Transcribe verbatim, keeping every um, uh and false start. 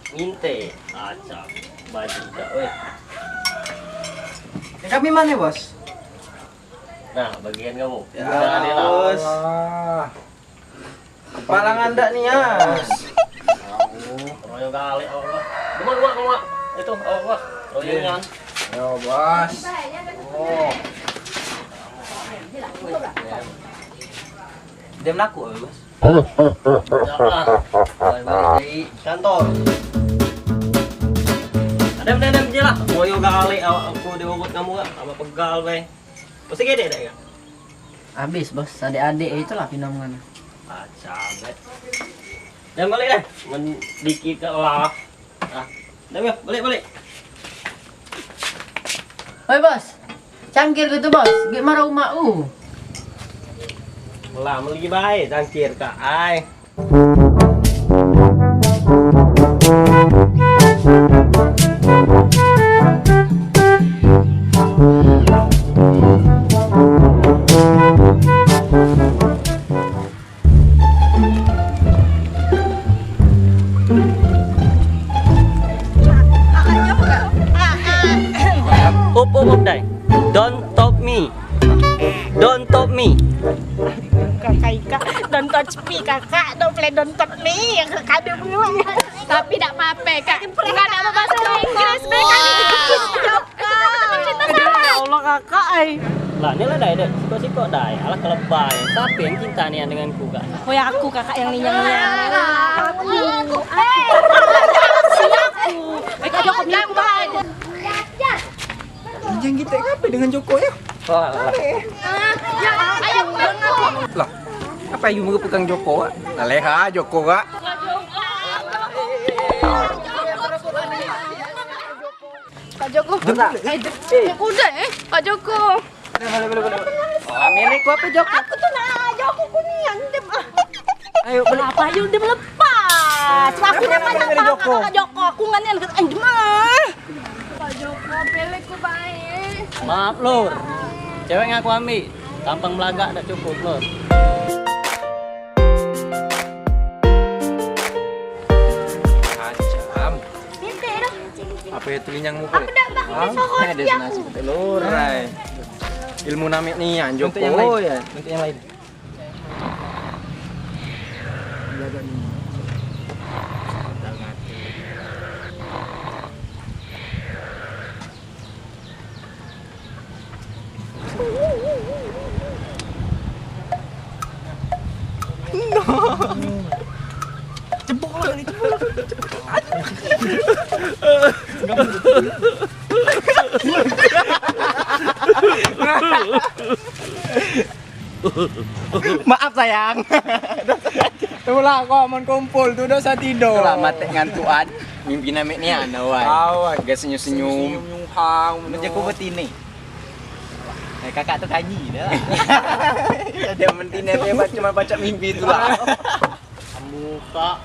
Nginte, acam, baju dak, weh. Ya, kami mana, Bos? Nah, bagian kamu. Ya, Bos. Palangan dak nian. Royo galek, Allah. Cuma, cuma, cuma. Itu, Allah. Royo nian. Yo, Bos. Oh. Dia melaku, Bos. Kantor. Ada, ada, ada je lah. Royo galek awak aku diurut kamu, Kak. Sama pegal bae. Masih gede dak, Kak? Habis, Bos. Adik-adik itulah pinam kan. Ah, cabet. Dan balik deh. Men dikit ke lah. Ah, dah, balik, balik. Oi, Bos. Cangkir gitu, Bos. Gek marah umak u. Lah, meli bae cangkir, Kak. Ai. Up, up, up, dai. Don't top me. Don't top me. Kakak Ika, don't touch me, kakak. Don't play, don't touch me. Kakak ada bunga. Tapi dak apa-apa, Kak. Enggak ada bahasa Inggris, mereka ni. Ya Allah, kakak ai. Lah, ni lah dai dek. Sikok-sikok dai. Alah, kelebay. Siapa yang cinta ni dengan ku, Kak? Oh, ya aku, kakak yang ni, yang ni. Aku. Eh, kau jawab ni aku, Bang. Anjing kita ngape dengan Joko ya? Lah, apa ayu merupakan Joko, Kak? Lah, leha Joko, Kak. Kak Joko. Joko. Eh, Joko udah, eh. Kak Joko. Boleh, boleh, boleh, boleh. Oh, milik ku apa, Joko? Aku tu nak Joko ku ni, yang dem, ah. Ayo, boleh. Apa, ayo, dem lepas. Aku nak mana, Joko? Joko, aku ngan yang, eh, dem, ah. Kak Joko, milik ku bae. Maaf, Lur. Cewek yang aku ambil, tampang belagak dak cukup, Lur. Macam. Apa ya, telinyang muka? Aku dak bah, ah, dia sorot dia aku. Lur, ai. Ilmu namik ni, Anjoko. Untuk yang lain. Untuk yang lain. Cebok lah kali, cebok lah. Maaf, sayang. Itulah kau amun kumpul tu dosa tidur. Itulah matek ngantuan. Mimpi namik nian, awan. Awan. Gak senyum-senyum. Senyum-senyum, hau. Macam ku betini. Eh, kakak tu kanyi dah. Ada mentini dia cuma baca mimpi tu lah. Muka.